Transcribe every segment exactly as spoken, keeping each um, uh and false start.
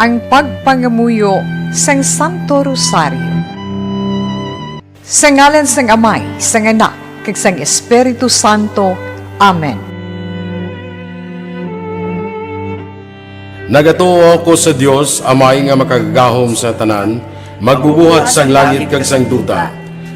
Ang pagpangamuyo sang Santo Rosario. Sa ngalan sang Amay, sang Anak, kag sang Espiritu Santo. Amen. Nagatuo ako sa Dios, Amay nga makagagahom sa tanan, magbubuhat sang langit kag sang duta.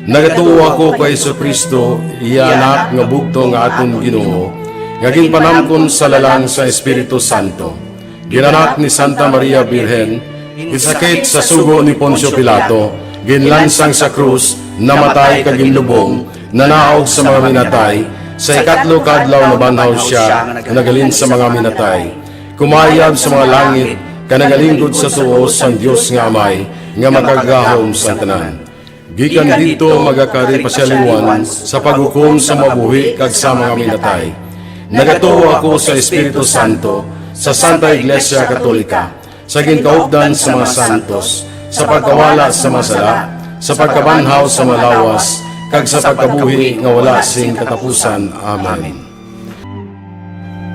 Nagatuo ako kay Jesu-Cristo, iya Anak nga bugtong nga aton Ginoo, nga ginpanamkon sa lalang sa Espiritu Santo. Ginanak ni Santa Maria Birhen, ginsakit sa sugo ni Poncio Pilato, ginlansang sa krus, namatay kag ginlubong, nanaog sa mga minatay, sa ikatlo ka adlaw nabanhaw sia, naghalin sa mga minatay. Kumayab sa mga langit, kag nagalinggod sa tuo sang Dios nga Amay, nga makagagahom sang tanan. Gikan didto magakari pa sia liwat sa paghukom sa mga buhi kag sa mga minatay. Nagatuo ako sa Espiritu Santo, sa Santa Iglesia Katolika, sa ginkaupdan sa mga santos, sa pagkawala sa mga sala, sa pagkabanhaw sa mga lawas, kag sa pagkabuhi nga wala sing katapusan. Amen.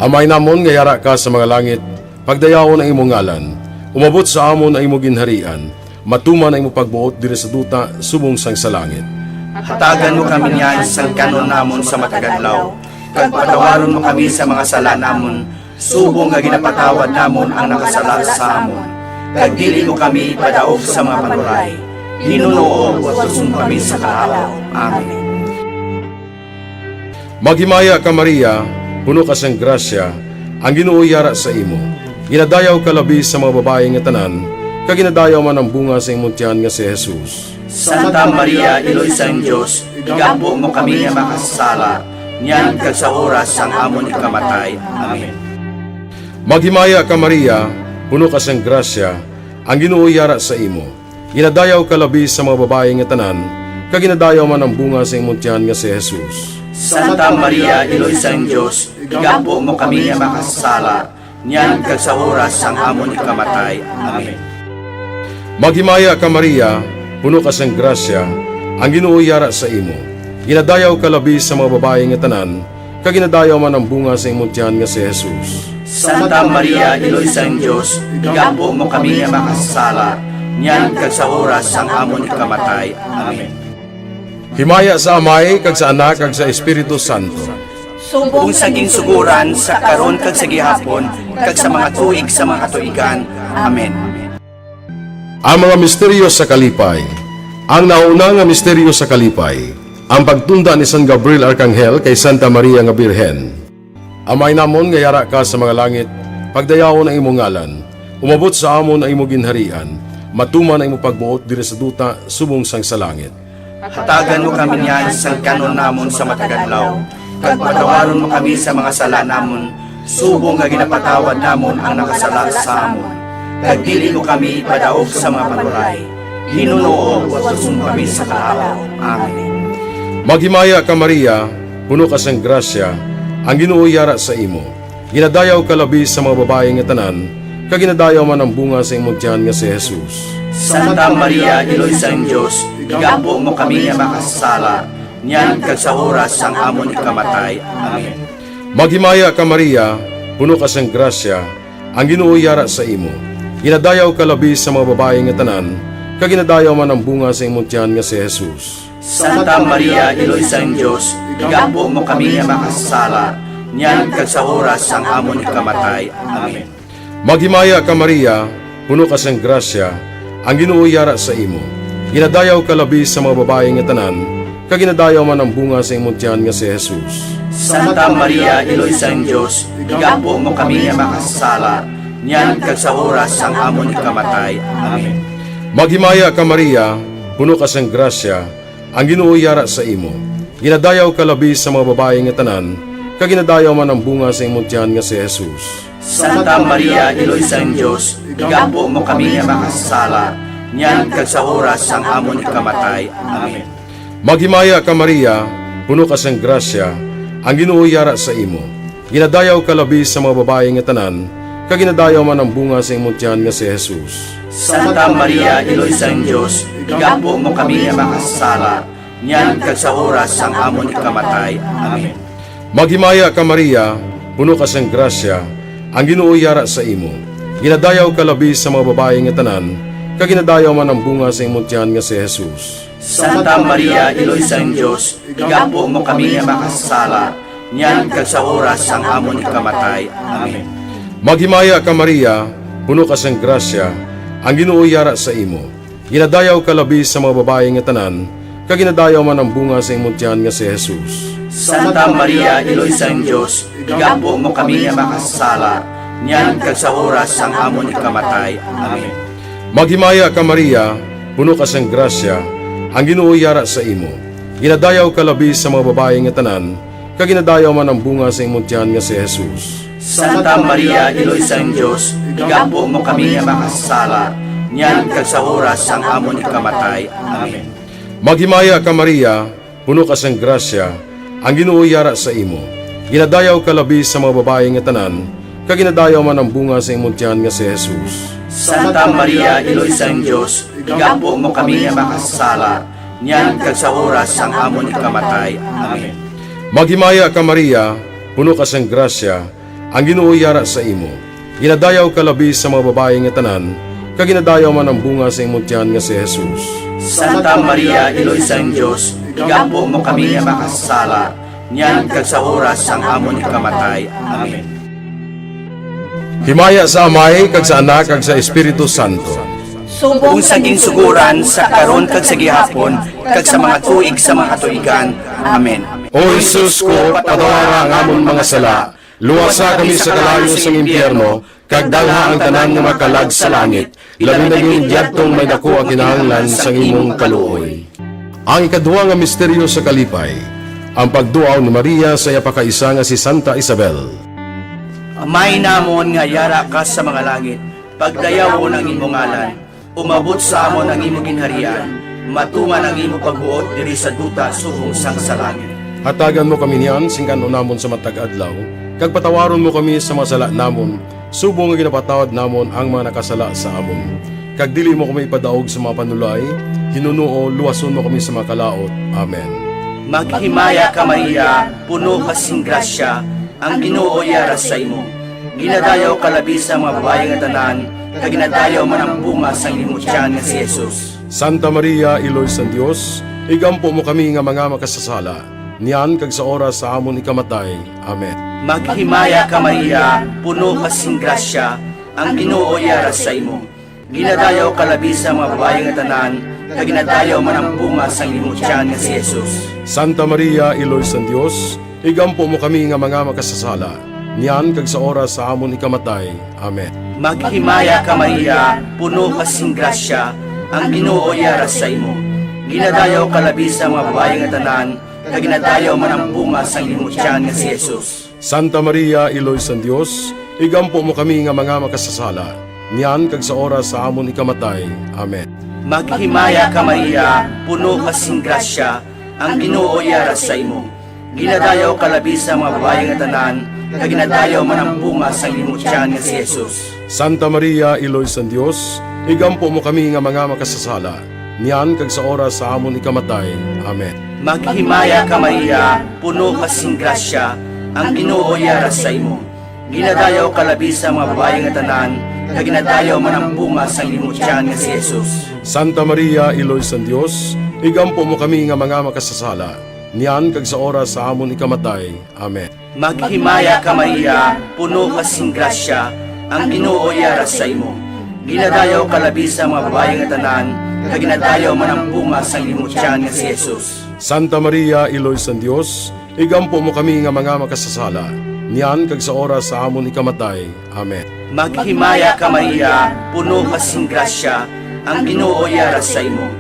Amay namon nga yara ka sa mga langit, pagdayawon ang imo ngalan. Umabot sa amon ang imo ginharian. Matuman ang imo pagbuot diri sa duta subong sang sa langit. Hatagan mo kami niyan sang kan-on namon sa matag adlaw, kag patawaron mo kami sa mga sala namon, subong nga ginapatawad namon ang nakasala sa amon. Kag dili mo kami ipadaog sa mga panuray. Ginoo, utuson mo kami sa kahawa. Amen. Maghimaya ka, Maria, puno ka sang grasya, ang Ginoo yara sa imo. Ginadayaw ka labi sa mga babayi nga tanan, kag ginadayaw man ang bunga sa imong tiyan nga si Jesus. Santa Maria, Iloy sang Dios, igampo mo kami nga makasasala, niyan kag sa oras sang amon ikamatay. Amen. Maghimaya ka, Maria, puno ka sang grasya, ang Ginoo yara sa imo. Ginadayaw ka labi sa mga babayi nga tanan, kag ginadayaw man ang bunga sa imong tiyan nga si Jesus. Santa Maria, Iloy sang Dios, igampo mo kami nga makasasala, niyan kag sa oras sang amon ikamatay. Amen. Maghimaya ka, Maria, puno ka sang grasya, ang Ginoo yara sa imo. Ginadayaw ka labi sa mga babayi nga tanan, kag ginadayaw man ang bunga sa imong tiyan nga si Jesus. Santa Maria, Iloy sang Dios, igampo mo kami nga makasasala, niyan kag sa oras sang amon ikamatay. Amen. Himaya sa Amay, kag sa Anak, kag sa Espiritu Santo. Subong sa ginsugoran, sa karon, kag sa gihapon, kag sa mga tuig sa mga katuigan. Amen. Ang mga misteryo sa kalipay. Ang nauna nga misteryo sa kalipay, ang pagtunda ni San Gabriel Arkanghel kay Santa Maria nga Birhen. Amay namon nga yara ka sa mga langit, pagdayawon ang imong ngalan. Umabot sa amon ang imong ginharian. Matuman ang imong pagbuot diri sa duta subong sang sa langit. Hatagan mo kami niyan sang kan-on namon sa matag adlaw, kag patawaron mo kami sa mga sala namon, subong nga ginapatawad namon ang nakasala sa amon. Kag dili mo kami ipadaog sa mga panuray. Ginoo, utuson mo kami sa kahawa. Amen. Maghimaya ka, Maria, puno ka sang grasya, ang Ginoo yara sa imo. Ginadayaw ka labi sa mga babayi nga tanan, kag ginadayaw man ang bunga sa imong tiyan nga si Jesus. Santa Maria, Iloy sang Dios, igampo mo kami nga makasasala, niyan kag sa oras sang amon ikamatay. Amen. Maghimaya ka, Maria, puno ka sang grasya, ang Ginoo yara sa imo. Ginadayaw ka labi sa mga babayi nga tanan, kag ginadayaw man ang bunga sa imong tiyan nga si Jesus. Santa Maria, Iloy sang Dios, igampo mo kami nga makasasala, niyan kag sa oras sang amon ikamatay. Amen. Maghimaya ka, Maria, puno ka sang grasya, ang Ginoo yara sa imo. Ginadayaw ka labi sa mga babayi nga tanan, kag ginadayaw man ang bunga sa imong tiyan nga si Jesus. Santa Maria, Iloy sang Dios, igampo mo kami nga makasasala, niyan kag sa oras sang amon ikamatay. Amen. Maghimaya ka, Maria, puno ka sang grasya, ang Ginoo yara sa imo. Ginadayaw ka labi sa mga babayi nga tanan, kag ginadayaw man ang bunga sa imong tiyan nga si Jesus. Santa Maria, Iloy sang Dios, igampo mo kami nga makasasala, niyan kag sa oras sang amon ikamatay. Amen. Maghimaya ka, Maria, puno ka sang grasya, ang Ginoo yara sa imo. Ginadayaw ka labi sa mga babayi nga tanan, kag ginadayaw man ang bunga sa imong tiyan nga si Jesus. Santa Maria, Iloy sang Dios, igampo mo kami nga makasasala, niyan kag sa oras sang amon ikamatay. Amen. Maghimaya ka, Maria, puno ka sang grasya, ang Ginoo yara sa imo. Ginadayaw ka labi sa mga babayi nga tanan, kag ginadayaw man ang bunga sa imong tiyan nga si Jesus. Santa Maria, Iloy sang Dios, igampo mo kami nga makasasala, niyan kag sa oras sang amon ikamatay. Amen. Maghimaya ka, Maria, puno ka sang grasya, ang Ginoo yara sa imo. Ginadayaw ka labi sa mga babayi nga tanan, kag ginadayaw man ang bunga sa imong tiyan nga si Jesus. Santa Maria, Iloy sang Dios, igampo mo kami nga makasasala, niyan kag sa oras sang amon ikamatay. Amen. Maghimaya ka, Maria, puno ka sang grasya, ang Ginoo yara sa imo. Ginadayaw ka labi sa mga babayi nga tanan, kag ginadayaw man ang bunga sa imong tiyan nga si Jesus. Santa Maria, Iloy sang Dios, igampo mo kami nga makasasala, niyan kag sa oras sang amon ikamatay. Amen. Maghimaya ka, Maria, puno ka sang grasya, ang Ginoo yara sa imo. Ginadayaw ka labi sa mga babayi nga tanan, kag ginadayaw man ang bunga sa imong tiyan nga si Jesus. Santa Maria, Iloy sang Dios, igampo mo kami nga makasasala, niyan kag sa oras sang amon ikamatay. Amen. Maghimaya ka, Maria, puno ka sang grasya, ang Ginoo yara sa imo. Ginadayaw ka labi sa mga babayi nga tanan, kag ginadayaw man ang bunga sa imong tiyan nga si Jesus. Santa Maria, Iloy sang Dios, igampo mo kami nga makasasala, niyan kag sa oras sang amon ikamatay. Amen. Himaya sa Amay, kag sa Anak, kag sa Espiritu Santo. Subong sa ginsugoran, sa karon, kag sa gihapon, kag sa mga tuig sa mga katuigan. Amen. O Jesus ko, patawara ang amon mga sala, luwasa kami sa kalayo sang impyerno, kag dalha ang tanan nga mga kalag sa langit, labi na gid yadtong may daku ang kinahanglan sang imong kaluoy. Ang ikaduha nga misteryo sa kalipay, ang pagduaw ni Maria sa iya pakaisa nga si Santa Isabel. Amay namon nga yara ka sa mga langit, pagdayawon ang imo ngalan, umabot sa amon ang imo ginharian, matuman ang imo pagbuot diri sa duta subong sang sa langit. Hatagan mo kami niyan sing kan-on namon sa matag adlaw, kag patawaron mo kami sa mga sala namon, subong nga ginapatawad namon ang mga nakasala sa amon. Kag dili mo kami ipadaog sa mga panulay, hinunoo luwason mo kami sa mga kalaut. Amen. Maghimaya ka, Maria, puno ka sing grasya, ang Ginoo yara sa imo. Ginadayaw ka labi sa mga babayi nga tanan, kag ginadayaw man ang bunga sang imo tiyan nga si Jesus. Santa Maria, Iloy sang Dios, igampo mo kami nga mga makasasala, niyan kag sa oras sa amon ikamatay. Amen. Maghimaya ka, Maria, puno ka sing grasya, ang Ginoo yara sa imo. Ginadayaw ka labi sa mga babayi nga tanan, kag ginadayaw man ang bunga sang imo tiyan nga si Jesus. Santa Maria, Iloy sang Dios, igampo mo kami nga mga makasasala, niyan kag sa oras sa amon ikamatay. Amen. Maghimaya ka, Maria, puno ka sing grasya, ang Ginoo yara sa imo. Ginadayaw ka labi sa mga babayi nga tanan, kag ginadayaw man ang bunga sang imo tiyan nga si Jesus. Santa Maria, Iloy sang Dios, igampo mo kami nga mga makasasala, niyan kag sa oras sa amon ikamatay. Amen. Maghimaya ka, Maria, puno ka sing grasya, ang Ginoo yara sa imo. Ginadayaw ka labi sa mga babayi nga tanan, kag ginadayaw man ang bunga sang imo tiyan nga si Jesus. Santa Maria, Iloy sang Dios, igampo mo kami nga mga makasasala, niyan kag sa oras sa amon ikamatay. Amen. Maghimaya ka, Maria, puno ka sing grasya, ang Ginoo yara sa imo. Ginadayaw ka labi sa mga babayi nga tanan, kag ginadayaw man ang bunga sang imo tiyan nga si Jesus. Santa Maria, Iloy sang Dios, igampo mo kami nga mga makasasala, niyan kag sa oras sa amon ikamatay. Amen. Maghimaya ka, Maria, puno ka sing grasya, ang Ginoo yara sa imo. Ginadayaw ka labi sa mga babayi nga tanan, kag ginadayaw man ang bunga sang imo tiyan nga si Jesus. Santa Maria, Iloy sang Dios, igampo mo kami nga mga makasasala, niyan kag sa oras sa amon ikamatay. Amen. Maghimaya ka, Maria, puno ka sing grasya, ang Ginoo yara sa imo.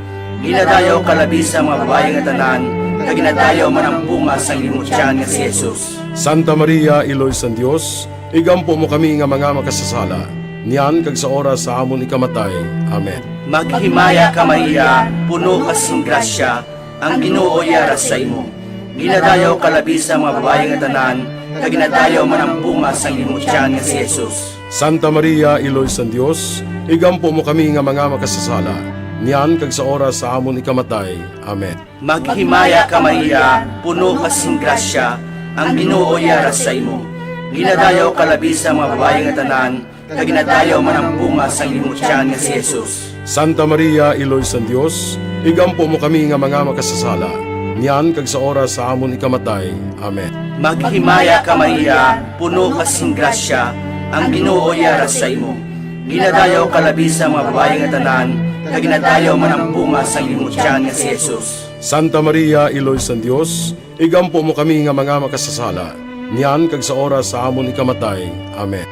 Ginadayaw ka labi sa mga babayi nga tanan, kag ginadayaw man ang bunga sang imo tiyan nga si Jesus. Santa Maria, Iloy sang Dios, igampo mo kami nga mga makasasala, niyan kag sa oras sa amon ikamatay. Amen. Maghimaya ka, Maria, puno ka sing grasya, ang Ginoo yara sa imo. Ginadayaw ka labi sa mga babayi nga tanan, kag ginadayaw man ang bunga sang imo tiyan nga si Jesus. Santa Maria, Iloy sang Dios, igampo mo kami nga mga makasasala, niyan kag sa oras sa amon ikamatay. Amen. Maghimaya ka, Maria, puno ka sing grasya, ang Ginoo yara sa imo. Ginadayaw ka labi sa mga babayi nga tanan, kag ginadayaw man ang bunga sang imong tiyan nga si Jesus. Santa Maria, Iloy sang Dios, igampo mo kami nga mga makasasala, niyan kag sa oras sa amon ikamatay. Amen. Maghimaya ka, Maria, puno ka sing grasya, ang Ginoo yara sa imo. Ginadayaw ka labi sa mga babayi nga tanan, kag ginadayaw man ang bunga sang imong tiyan nga si Jesus. Santa Maria, Iloy sang Dios, igampo mo kami nga mga makasasala, niyan kag sa oras sa amon ikamatay. Amen.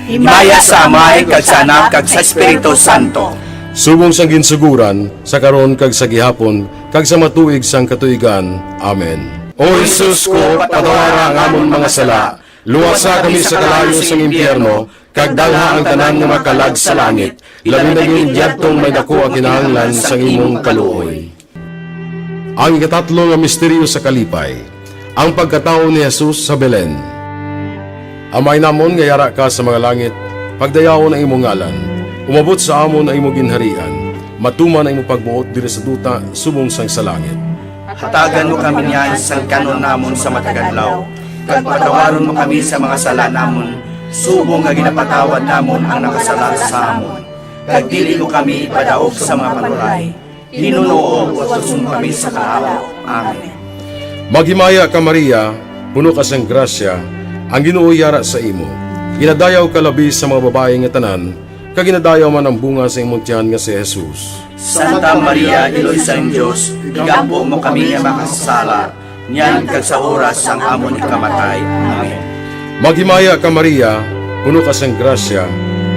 Himaya sa Amay, kag sa Anak, kag sa Espiritu Santo. Subong sang ginsugoran, sa karon, kag sa gihapon, kag sa matuig sang katuigan. Amen. O Jesus ko, patawara ang amon mga sala, luwasa kami sa kalayo sang impyerno, kag dalha ang tanan nga makalag sa langit, labi na gid yadtong may daku ang kinahanglan sang imong kaluoy. Ang ikatatlo nga misteryo sa kalipay, ang pagkatawo ni Jesus sa Belen. Amay namon nga yara ka sa mga langit, pagdayawon ang imong ngalan. Umabot sa amon ang imong ginharian. Matuman ang imong pagbuot diri sa duta subong sang sa langit. Hatagan mo kami niyan sang kan-on namon sa matag adlaw, kag patawaron mo kami sa mga sala namon, subong nga ginapatawad namon ang nakasala sa amon. Kag dili mo kami ipadaog sa mga panuray, Ginoo, wason kami sa kalawa. Amen. Maghimaya ka, Maria, puno ka sang grasya, ang Ginoo yara sa imo. Ginadayaw ka labi sa mga babayi nga tanan, kag ginadayaw man ang bunga sa imong tiyan nga si Jesus. Santa Maria, Iloy sang Dios, igampo mo kami nga makasasala, niyan kag sa oras sang amon ikamatay. Amen. Maghimaya ka, Maria, puno ka sang grasya,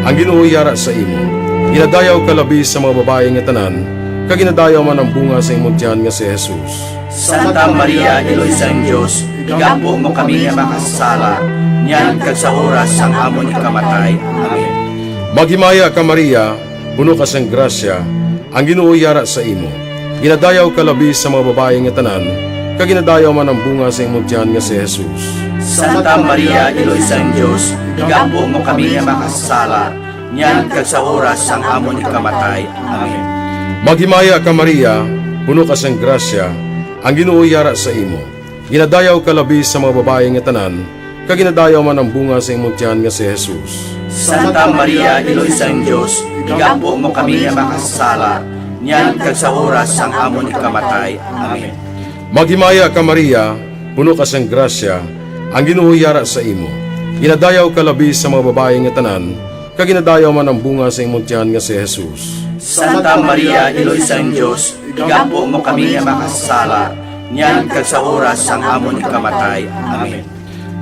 ang Ginoo yara sa imo. Ginadayaw ka labi sa mga babayi nga tanan, kag ginadayaw man ang bunga sa imong tiyan nga si Jesus. Santa Maria, Iloy sang Dios, igampo mo kami nga makasasala, niyan kag sa oras sang amon ikamatay. Amen. Maghimaya ka, Maria, puno ka sang grasya, ang Ginoo yara sa imo. Ginadayaw ka labi sa mga babayi nga tanan, kag ginadayaw man ang bunga sa imong tiyan nga si Jesus. Santa Maria, Iloy sang Dios, igampo mo kami nga makasasala, niyan kag sa oras sang amon ikamatay. Amen. Maghimaya ka, Maria, puno ka sang grasya, ang Ginoo yara sa imo. Ginadayaw ka labi sa mga babayi nga tanan, kag ginadayaw man ang bunga sa imong tiyan nga si Jesus. Santa Maria, Iloy sang Dios, igampo mo kami nga makasasala, niyan kag sa oras sang amon ikamatay. Amen. Maghimaya ka, Maria, puno ka sang grasya, ang Ginoo yara sa imo. Ginadayaw ka labi sa mga babayi nga tanan, kag ginadayaw man ang bunga sa imong tiyan nga si Jesus. Santa Maria, Iloy sang Dios, igampo mo kami nga makasasala, niyan kag sa oras sang amon ikamatay. Amen.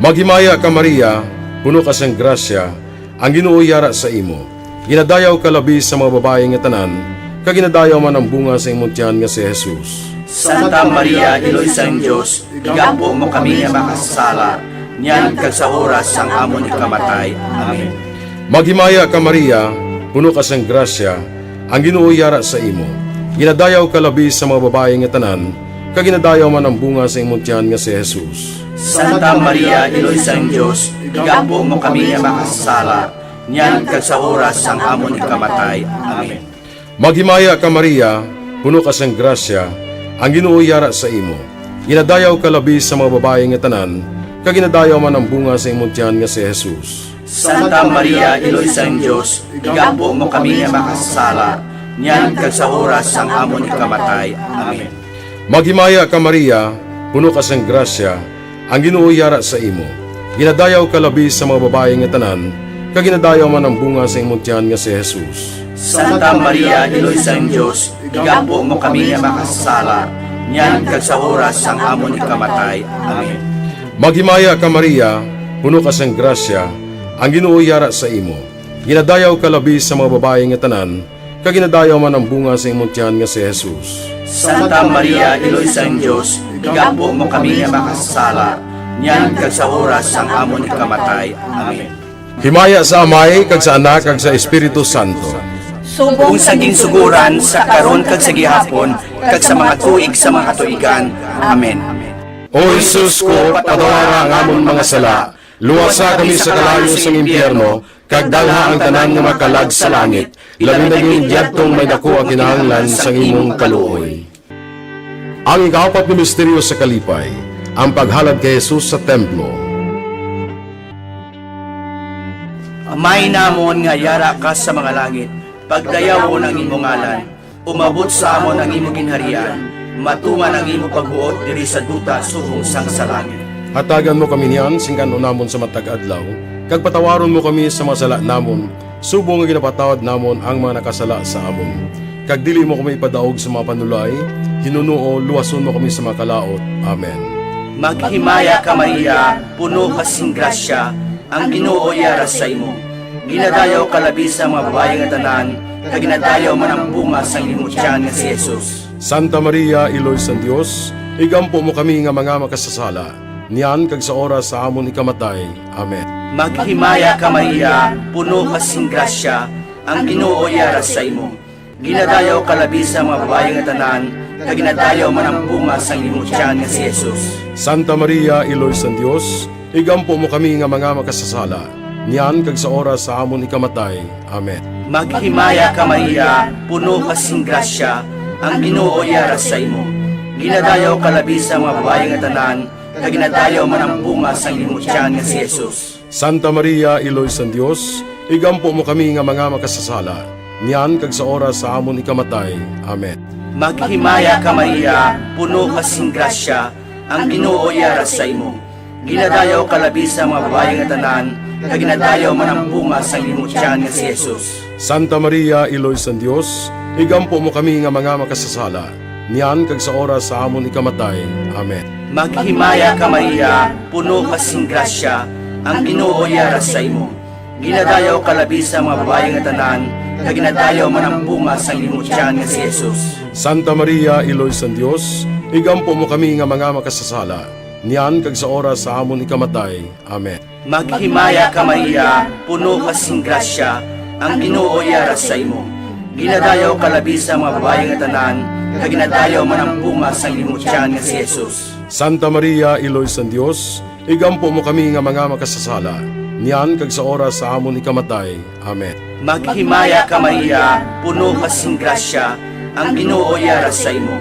Maghimaya ka, Maria, puno ka sang grasya, ang Ginoo yara sa imo. Ginadayaw ka labi sa mga babayi nga tanan, kag ginadayaw man ang bunga sa imong tiyan nga si Jesus. Santa Maria, Iloy sang Dios, igampo mo kami nga makasasala, niyan kag sa oras sang amon ikamatay. Amen. Maghimaya ka, Maria, puno ka sang grasya, ang Ginoo yara sa imo. Ginadayaw ka labi sa mga babayi nga tanan, kag ginadayaw man ang bunga sa imong tiyan nga si Jesus. Santa Maria, Iloy sang Dios, igampo mo kami nga makasasala, niyan kag sa oras sang amon ikamatay. Amen. Maghimaya ka, Maria, puno ka sang grasya, ang Ginoo yara sa imo. Ginadayaw ka labi sa mga babayi nga tanan, kag ginadayaw man ang bunga sa imong tiyan nga si Jesus. Santa Maria, Iloy sang Dios, igampo mo kami nga makasasala, niyan kag sa oras sang amon ikamatay. Amen. Maghimaya ka, Maria, puno ka sang grasya, ang Ginoo yara sa imo. Ginadayaw ka labi sa mga babayi nga tanan, kag ginadayaw man ang bunga sa imong tiyan nga si Jesus. Santa Maria, Iloy sang Dios, igampo mo kami nga makasasala, niyan kag sa oras sang amon ikamatay. Amen. Maghimaya ka, Maria, puno ka sang grasya, ang Ginoo yara sa imo. Ginadayaw ka labi sa mga babayi nga tanan, kag ginadayaw man ang bunga sa imong tiyan nga si Jesus. Santa Maria, Iloy sang Dios, igampo mo kami nga makasasala, niyan kag sa oras sang amon ikamatay. Amen. Himaya sa Amay, kag sa Anak, kag sa Espiritu Santo. Subong sa ginsugoran, sa karon, kag sa gihapon, kag sa mga tuig sa mga katuigan. Amen. O Jesus ko, patawara ang amon mga sala, luwasa kami sa kalayo sang impyerno, kag dalha ang tanan nga makalag sa langit, labi na gid yadtong may daku ang kinahanglan sang imong kaluoy. Ang ikaapat nga misteryo sa kalipay, ang paghalad kay Jesus sa templo. Amay namon nga yara ka sa mga langit, pagdayawon ang imo ngalan. Umabot sa amon ang imo ginharian. Matuman ang imo pagbuot diri sa duta subong sang sa langit. Hatagan mo kami niyan sing kan-on namon sa matag adlaw, kag patawaron mo kami sa mga sala namon, subong nga ginapatawad namon ang mga nakasala sa amon. Kag dili mo kami ipadaog sa mga panulay, hinunoo luwason mo kami sa mga kalaut. Amen. Maghimaya ka, Maria, puno ka sing grasya, ang Ginoo yara sa imo. Ginadayaw ka labi sa mga babayi nga tanan, kag ginadayaw man ang bunga sang imo tiyan nga si Jesus. Santa Maria, Iloy sang Dios, igampo mo kami nga mga makasasala, niyan kag sa oras sa amon ikamatay. Amen. Maghimaya ka, Maria, puno ka sing grasya, ang Ginoo yara sa imo. Ginadayaw ka labi sa mga babayi nga tanan, kag ginadayaw man ang bunga sang imo tiyan nga si Jesus. Santa Maria, Iloy sang Dios, igampo mo kami nga mga makasasala, niyan kag sa oras sa amon ikamatay. Amen. Maghimaya ka, Maria, puno ka sing grasya, ang Ginoo yara sa imo. Ginadayaw ka labi sa mga babayi nga tanan, kag ginadayaw man ang bunga sang imo tiyan nga si Jesus. Santa Maria, Iloy sang Dios, igampo mo kami nga mga makasasala, niyan kag sa oras sa amon ikamatay. Amen. Maghimaya ka, Maria, puno ka sing grasya, ang Ginoo yara sa imo. Ginadayaw ka labi sa mga babayi nga tanan, kag ginadayaw man ang bunga sang imo tiyan nga si Jesus. Santa Maria, Iloy sang Dios, igampo mo kami nga mga makasasala, niyan kag sa oras sa amon ikamatay. Amen. Maghimaya ka, Maria, puno ka sing grasya, ang Ginoo yara sa imo. Ginadayaw ka labi sa mga babayi nga tanan, kag ginadayaw man ang bunga sang imo tiyan nga si Jesus. Santa Maria, Iloy sang Dios, igampo mo kami nga mga makasasala, niyan kag sa oras sa amon ikamatay. Amen. Maghimaya ka, Maria, puno ka sing grasya, ang Ginoo yara sa imo. Ginadayaw ka labi sa mga babayi nga tanan, kag ginadayaw man ang bunga sang imo tiyan nga si Jesus. Santa Maria, Iloy sang Dios, igampo mo kami nga mga makasasala, niyan kag sa oras sa amon ikamatay. Amen. Maghimaya ka, Maria, puno ka sing grasya, ang Ginoo yara sa imo.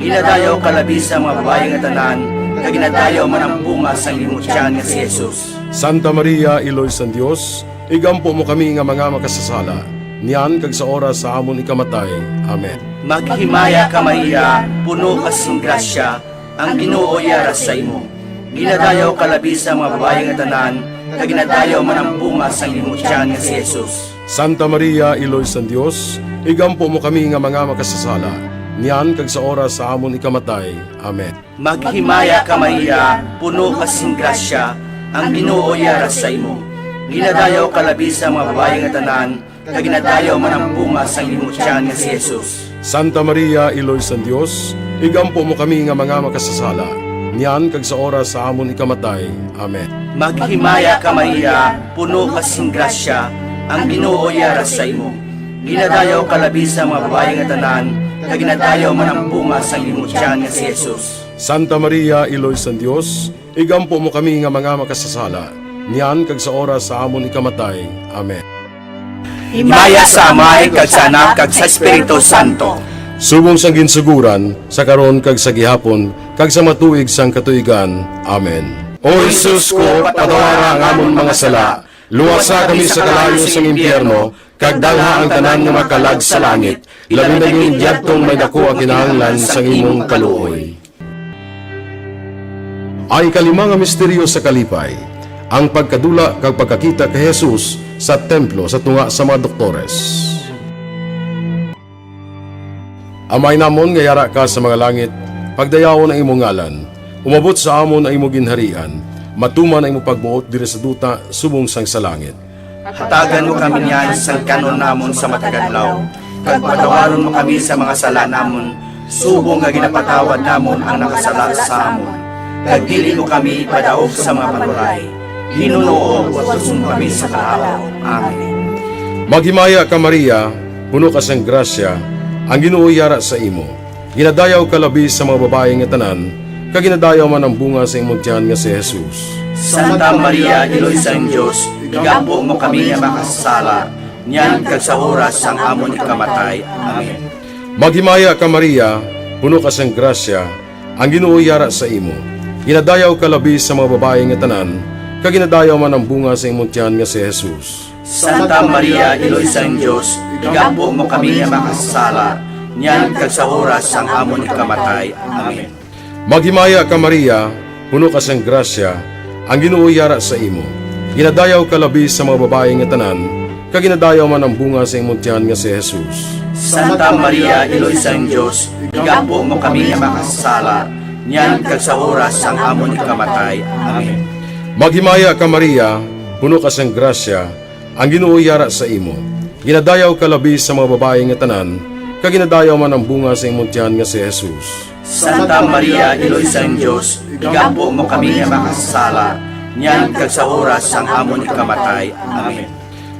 Ginadayaw ka labi sa mga babayi nga tanan, kag ginadayaw man ang bunga sang imo tiyan nga si Jesus. Santa Maria, Iloy sang Dios, igampo mo kami nga mga makasasala, niyan kag sa oras sa amon ikamatay. Amen. Maghimaya ka, Maria, puno ka sing grasya, ang Ginoo yara sa imo. Ginadayaw ka labi sa mga babayi nga tanan, kag ginadayaw man ang bunga sang imo tiyan nga si Jesus. Santa Maria, Iloy sang Dios, igampo mo kami nga mga makasasala, niyan kag sa oras sa amon ikamatay. Amen. Maghimaya ka, Maria, puno ka sing grasya, ang Ginoo yara sa imo. Ginadayaw ka labi sa mga babayi nga tanan, kag ginadayaw man ang bunga sang imo tiyan nga si Jesus. Santa Maria, Iloy sang Dios, igampo mo kami nga mga makasasala, niyan kag sa oras sa amon ikamatay. Amen. Maghimaya ka, Maria, puno ka sing grasya, ang Ginoo yara sa imo. Ginadayaw ka labi sa mga babayi nga tanan, kag ginadayaw man ang bunga sang imo tiyan nga si Jesus. Santa Maria, Iloy sang Dios, igampo mo kami nga mga makasasala, niyan kag sa oras sa amon ikamatay. Amen. Himaya sa Amay, kag sa Anak, kag sa Espiritu Santo. Subong sang ginsuguran, sa karon kag sa gihapon, kag sa mga tuig sang katuigan. Amen. O Jesus ko, patawara ang amon mga sala, luwasa kami sa kalayo sang impyerno, kag dalha ang tanan nga mga kalag sa langit, labi na gid yadtong may daku ang kinahanglan sang imong kaluoy. Ang ikalima nga misteryo sa kalipay, ang pagkadula kag pagkakita kay Jesus sa templo sa tunga sa mga doktores. Amay namon nga yara ka sa mga langit, pagdayawon ang imong ngalan. Umabot sa amon ang imo ginharian. Matuman ang imo pagbuot diri sa duta subong sang sa langit. Hatagan mo kami niyan sang kan-on namon sa matag adlaw, kag patawaron mo kami sa mga sala namon, subong nga ginapatawad namon ang nakasala sa amon. Kag dili mo kami ipadaog sa mga panulay, hinunoo luwason mo kami sa kalaut. Amen. Maghimaya ka, Maria, puno ka sang grasya, ang Ginoo yara sa imo. Ginadayaw ka labi sa mga babayi nga tanan, kag ginadayaw man ang bunga sa imong tiyan nga si Jesus. Santa Maria, Iloy sang Dios, igampo mo kami nga makasasala, niyan kag sa oras sang amon ikamatay. Amen. Maghimaya ka, Maria, puno ka sang grasya, ang Ginoo yara sa imo. Ginadayaw ka labi sa mga babayi nga tanan, kag ginadayaw man ang bunga sa imong tiyan nga si Jesus. Santa Maria, Iloy sang Dios, igampo mo kami nga makasasala, niyan kag sa oras sang amon ikamatay. Amen. Maghimaya ka, Maria, puno ka sang grasya, ang Ginoo yara sa imo. Ginadayaw ka labi sa mga babayi nga tanan, kag ginadayaw man ang bunga sa imong tiyan nga si Jesus. Santa Maria, Iloy sang Dios, igampo mo kami nga makasasala, niyan kag sa oras sang amon ikamatay. Amen. Maghimaya ka, Maria, puno ka sang grasya, ang Ginoo yara sa imo. Ginadayaw ka labi sa mga babayi nga tanan, kag ginadayaw man ang bunga sa imong tiyan nga si Jesus. Santa Maria, Iloy sang Dios, igampo mo kami nga makasasala, niyan kag sa oras sang amon ikamatay. Amen.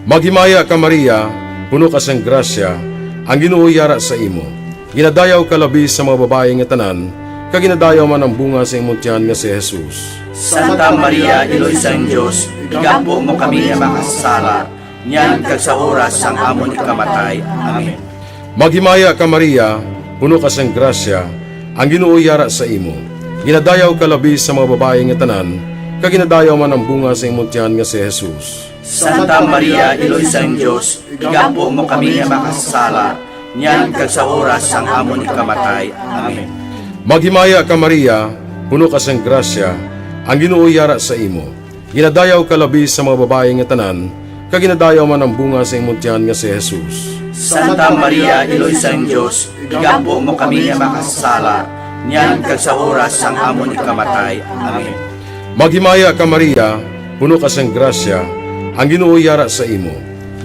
Maghimaya ka, Maria, puno ka sang grasya, ang Ginoo yara sa imo. Ginadayaw ka labi sa mga babayi nga tanan, kag ginadayaw man ang bunga sa imong tiyan nga si Jesus. Santa Maria, Iloy sang Dios, igampo mo kami nga makasasala, niyan kag sa oras sang amon ikamatay. Amen. Maghimaya ka, Maria, puno ka sang grasya, ang Ginoo yara sa imo. Ginadayaw ka labi sa mga babayi nga tanan, kag ginadayaw man ang bunga sa imong tiyan nga si Jesus. Santa Maria, Iloy sang Dios, igampo mo kami nga makasasala, niyan kag sa oras sang amon ikamatay. Amen. Maghimaya ka, Maria, puno ka sang grasya, ang Ginoo yara sa imo. Ginadayaw ka labi sa mga babayi nga tanan, kag ginadayaw man ang bunga sa imong tiyan nga si Jesus. Santa Maria, Iloy sang Dios, igampo mo kami nga makasasala, niyan kag sa oras sang amon ikamatay. Amen. Maghimaya ka, Maria, puno ka sang grasya, ang Ginoo yara sa imo.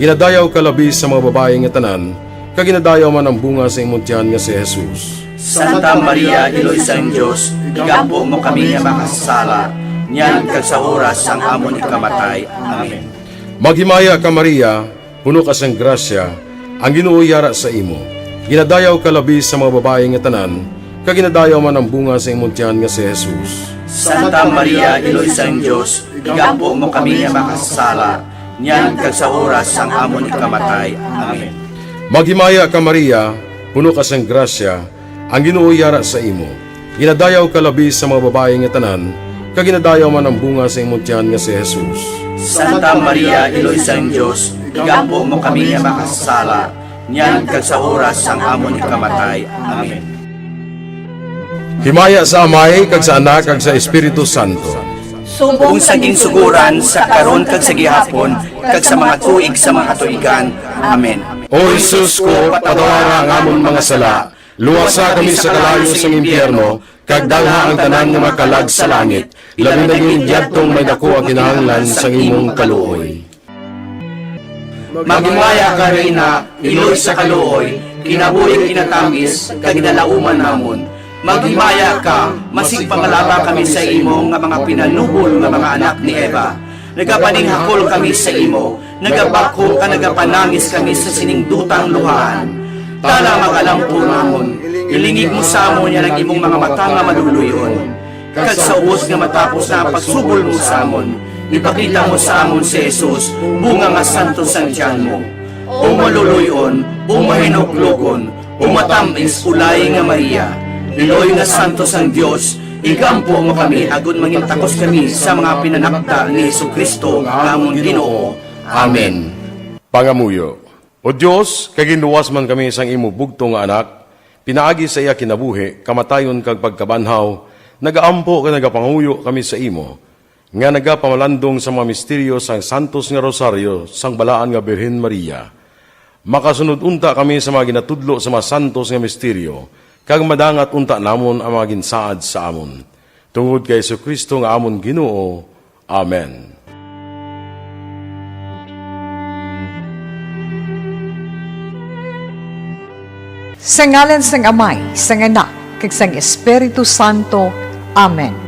Ginadayaw ka labi sa mga babayi nga tanan, kag ginadayaw man ang bunga sa imong tiyan nga si Jesus. Santa Maria, Iloy sang Dios, igampo mo kami nga makasasala, niyan kag sa oras sang amon ikamatay. Amen. Maghimaya ka, Maria, puno ka sang grasya, ang Ginoo yara sa imo. Ginadayaw ka labi sa mga babayi nga tanan, kag ginadayaw man ang bunga sa imong tiyan nga si Jesus. Santa Maria, Iloy sang Dios, igampo mo kami nga makasasala, niyan kag sa oras sang amon ikamatay. Amen. Maghimaya ka, Maria, puno ka sang grasya, ang Ginoo yara sa imo. Ginadayaw ka labi sa mga babayi nga tanan, kag ginadayaw man ang bunga sa imong tiyan nga si Jesus. Santa Maria, Iloy sang Dios, igampo mo kami nga makasasala, niyan kag sa oras sang amon ikamatay. Amen. Himaya sa Amay, kag sa Anak, kag sa Espiritu Santo. Subong sa ginsugoran, sa karon, kag sa gihapon, kag sa mga tuig sa mga katuigan. Amen. O Jesus ko, patawara ang amon mga sala, luwasa kami sa kalayo sang impyerno, kag dalha ang tanan nga mga kalag sa langit, labi na gid yadtong may daku ang kinahanglan sang imong kaluoy. Maghimaya ka, Reyna, iloy sa kaluoy, kinabuhi kinatamis, kag ginalauman namon. Maghimaya ka, masigpamalaba kami sa imo nga mga pinalubol nga mga anak ni Eva. Nagapaninghakol kami sa imo, nagabakho ka, nagapanangis kami sa sining dutang luhaan. Tana, mag-alampo namon, ilingig mo sa amon yan ang imong mga mata nga maluluy-on. Kag sa ubos nga matapos na ang pagsubol mo sa amon, ipakita mo sa amon si Jesus, bunga nga santos sang tiyan mo. O maluluy-on, o mahinuklogon, o matamis, ulay nga Maria, iloy nga santos sang Dios, igampo mo kami agod mangin takos kami sa mga pinanakda ni Jesu-Cristo nga amon Ginoo. Amen. Pangamuyo. O Dios, kay ginluwas man kami sang imo bugtong nga Anak, pinaagi sa iya kinabuhi, kamatayon, kag pagkabanhaw, nagaampo kag nagapangamuyo kami sa imo, nga nagapamalandong sa mga misteryo sang santos nga rosaryo sang Balaan nga Birhen Maria. Makasunod unta kami sa mga ginatudlo sa mga santos nga misteryo, kag madangat unta namon ang mga ginsaad sa amon. Tungod kay Jesu-Cristo nga amon Ginoo. Amen. Sa ngalan sang Amay, sang Anak, kag sang Espiritu Santo. Amen.